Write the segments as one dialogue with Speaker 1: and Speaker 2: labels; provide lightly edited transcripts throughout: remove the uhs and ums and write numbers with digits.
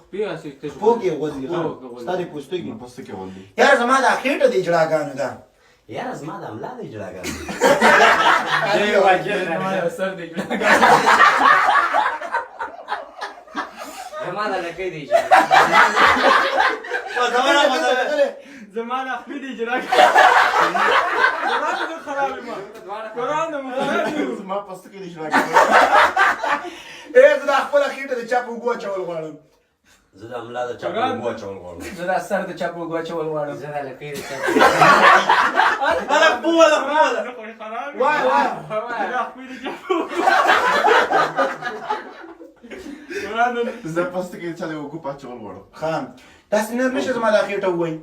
Speaker 1: خپې هسې تش
Speaker 2: خپو کې غول دي.
Speaker 1: خپو کې غول
Speaker 2: ستا د پوستکي.
Speaker 3: زما پوستکي غول دي.
Speaker 2: یاره زما دا خېټه د اجړاګانو ده.
Speaker 4: یاره زما د ملا د اجړاګانو.
Speaker 5: زما د سر د اجړاګانو.
Speaker 6: زما د لکۍ دی.
Speaker 1: زما د خپې دی اجرا. قرآن دې خراب ما، قرآن دې خراب.
Speaker 3: زما پوستکي د اجړاګانو.
Speaker 2: ای زه دا خپله خېټه د چا په اوږو اچول غواړم.
Speaker 4: زه د ملا د چا په اوږو اچول غواړم.
Speaker 5: زه د سر د چا په اوږو اچول غواړم.
Speaker 6: زه د لکۍ د چا.
Speaker 2: هلک پوه ده، پوه ده. وای وای.
Speaker 3: زه پوستکي د چا د اوږو په اچول غواړم.
Speaker 2: ښه، داسې نر نشته زما دا خېټه ووایي.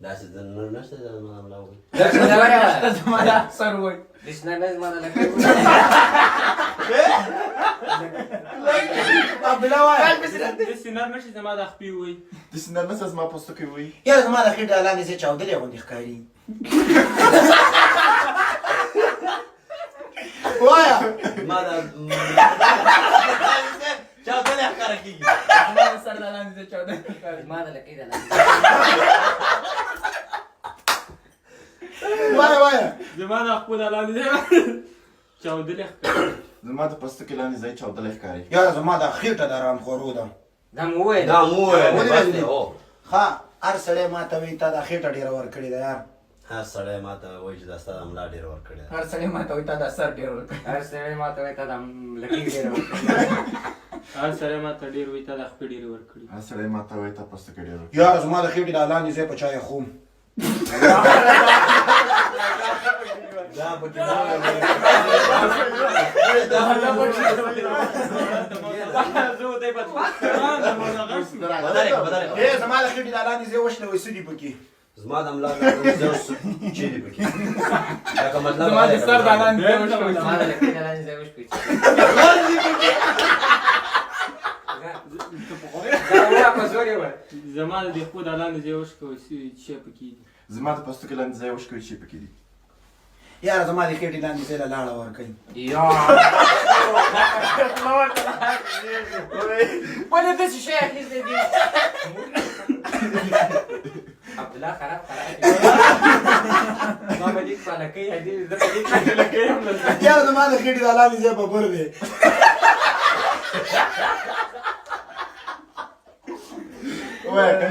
Speaker 4: داسې د نر نشته چې زما د ملا ووایي.
Speaker 5: داسې نر نشته زما د سر ووایي.
Speaker 6: داسې نر نشته زما د لکۍ.
Speaker 2: عبدالله وایه.
Speaker 1: داسې نر نشته زما د خپې ووایي.
Speaker 3: داسې نر نشته زما پوستکی ووایي.
Speaker 2: یاره زما د خېټې لاندې ځای چاودلی غوندې ښکاري. وایه.
Speaker 4: زما د چاودلی ښکاره کېږي.
Speaker 5: زما د سر د لاندې ځای چاودلی ښکاري.
Speaker 6: زما د لکۍ د لاندې.
Speaker 2: وایه وایه.
Speaker 1: زما د خپو د لاندې ځای چاودلی ښکاري.
Speaker 3: زما د پوستکي لاندې ځای چاودلی ښکاري.
Speaker 2: یاره زما دا خېټه د آرامخورو ده.
Speaker 6: دا مو وویل.
Speaker 4: دا مو وویل.
Speaker 2: ولې
Speaker 4: بس دی
Speaker 2: دی؟
Speaker 4: هو.
Speaker 2: ښه، هر سړی ما ته وایي تا دا خېټه ډېره ورکړې ده یار.
Speaker 4: هر سړی ما ته وایي چې دا ستا د ملا ډېره ورکړې ده.
Speaker 5: هر سړی ما ته وایي تا دا سر ډېر ورکړی.
Speaker 6: هر سړی ما ته وایي تا دا لکۍ ډېره ورکړې.
Speaker 1: هر سړی ما ته ډېر وایي تا د خپې ډېرې ورکړي.
Speaker 3: هر سړی ما ته وایي تا پوستکی ډېر ورکړی.
Speaker 2: یاره زما د خېټې دا لاندې ځای په چا یخوم.
Speaker 4: دا پکې
Speaker 2: ای زما د خېټې دا لاندې ځای وشلوئ، څه دي پکې؟
Speaker 4: زما د ملا لاندې ځای چې دي پکې، لکه مطلب
Speaker 5: زما د سر د لاندې ځای وشلوئ.
Speaker 6: زما د لکۍ د لاندې ځای وشلوئ.
Speaker 1: زما د خپو د لاندې ځای وشکوئ چې پکې دي.
Speaker 3: زما د پوستکي لاندې ځای وشکوئ چې پکې دي.
Speaker 2: یاره زما د خېټې لاندې ځای له لاړه ورکوي.
Speaker 6: ولې داسې شی اخیستی دی؟ عبدالله خراب خراب. ما په دې کې لکۍ دي، زه په دې کې لکۍ هم لرم.
Speaker 2: یاره زما د خېټې د لاندې ځای ببر دی.
Speaker 3: وایه که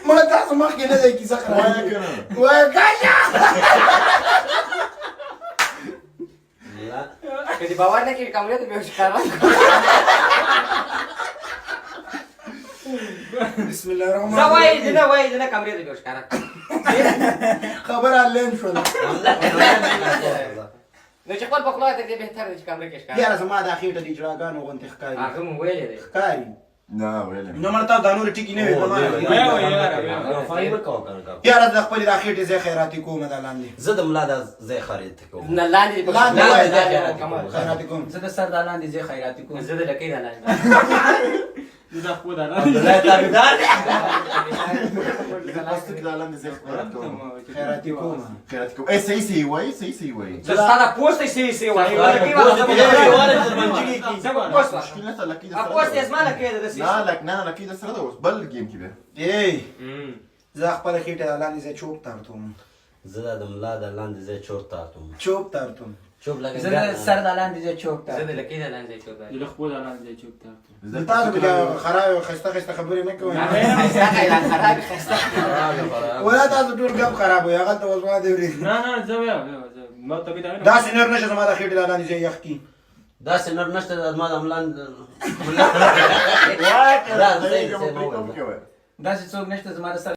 Speaker 2: مړه تاسو مخکې نه دی کیسه خرابه.
Speaker 3: وایه که نه.
Speaker 2: وایه کاشه.
Speaker 6: که دې باور نه کېږي کمرې ته بیا ښکاره.
Speaker 2: بسم الله الرحمن
Speaker 6: زه وایي چې نه وایي چې نه، کمرې ته بیا ښکاره.
Speaker 2: خبره لین شوله.
Speaker 6: نو چې خپل په خوله تر دې بهتر دی چې کمرې کې ښکاره.
Speaker 2: یاره زما دا خېټه د اجړاګانو غوندې ښکاري.
Speaker 6: هغه مو ویلی دی.
Speaker 2: ښکاري.
Speaker 3: نه ویلې.
Speaker 2: نو مړه تا دا نورې ټکي نه وې په ما. یاره د خپلې دا خېټې ځای خیراتي کومه دا لاندې.
Speaker 4: زه د ملا د ځای خیراتي کوم.
Speaker 6: نه لاندې
Speaker 2: لاندې
Speaker 4: ځای خیراتي کوم.
Speaker 2: خیراتي کوم.
Speaker 5: زه د سر د لاندې ځای خیراتي کوم.
Speaker 6: زه د لکۍ د لاندې.
Speaker 1: زه د خپو د لاندې.
Speaker 4: عبدالله تابعدار.
Speaker 3: زه پوستکي د لاندې ځای خیرات کوم.
Speaker 2: خیراتي کوم.
Speaker 3: خیراتي کوم. ای صحیح صحیح وایي، صحیح صحیح وایي.
Speaker 6: زه ستا د پوستې صحیح صحیح وایي.
Speaker 3: مشکل نه لکۍ د سره.
Speaker 6: پوستې زما لکۍ ده.
Speaker 3: نه لک نه لکۍ د سره ده، اوس بل ګیم کې بیا.
Speaker 2: ای زه خپله خېټه د لاندې ځای چوپ تارتوم.
Speaker 4: زه د ملا د لاندې ځای چوپ تارتوم.
Speaker 2: چوپ تارتوم.
Speaker 4: چوپ لکه.
Speaker 5: زه د سر د لاندې ځای چوپ
Speaker 6: زه د لکۍ د لاندې ځای چوپ.
Speaker 1: زه د خپو د لاندې ځای چوپ تارتوم.
Speaker 2: تاسو به خراب خسته خسته خبرې نه کوئ. ولا تاسو ټول ګپ خراب وي، هغه ته اوس ما دی وري.
Speaker 1: نه نه زه ویم ما ته به دا.
Speaker 2: داسې نر نشته زما د خېټې د لاندې ځای یخ کي.
Speaker 4: داسې نر نشته زما د ملا.
Speaker 3: وایه که
Speaker 4: نه
Speaker 3: نه.
Speaker 4: داسې
Speaker 5: څوک نشته زما د سر.